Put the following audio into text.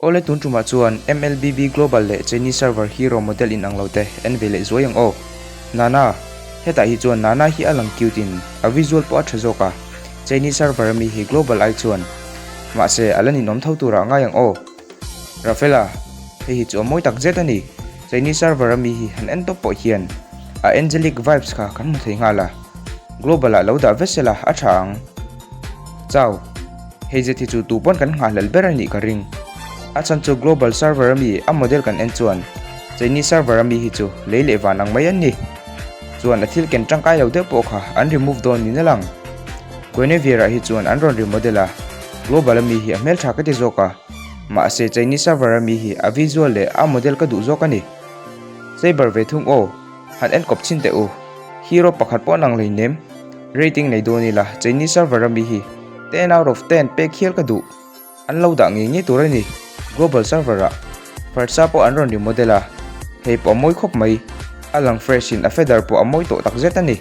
Awle tun tumah chuan MLBB Global leh Chinese server hero model in ang lo te en ve leh zuai ang aw. Nana, Hetah hi chuan Nana hi a lang cute in a visual pawh a tha zawk a, Chinese server ami hi global ai chuan. Mahse a la ninawm tho turah ngai ang aw. Rafaela, Hei hi chu a mawi tak zet a ni. Chinese server ami hi han en tawp pawh hian a angelic vibes kha kan hmu thei nghal a, global ah lo dah vek sela a tha ang. Chau, hei zet hi chu tu pawn kan nghahhlelh ber a nih ka ring. A chhan chu global server ami a model kan en chuan Chinese server ami hi chu lei leh van ang mai an ni. Chuan a thil ken tangkai lo deuh pawh kha an remove dawn niin a lang. Guinevere ah hi chuan an rawn remodel a, global ami hi a hmeltha ka ti zawk a, mahse Chinese server ami hi a visual leh a model ka duh zawk a ni. Saber ve thung aw, han en kawp chhin teh u. Hero pakhat pawh an ang hleinem. Rating nei dawn ila Chinese server ami hi 10 out of 10 pek hial ka duh. An lo dah ngei ngei tur a ni. Global server ah Farsa pawh an rawn remodel a, hei pawh a mawi khawp mai. A lang fresh in a feather pawh a mawi tawh takzet a ni.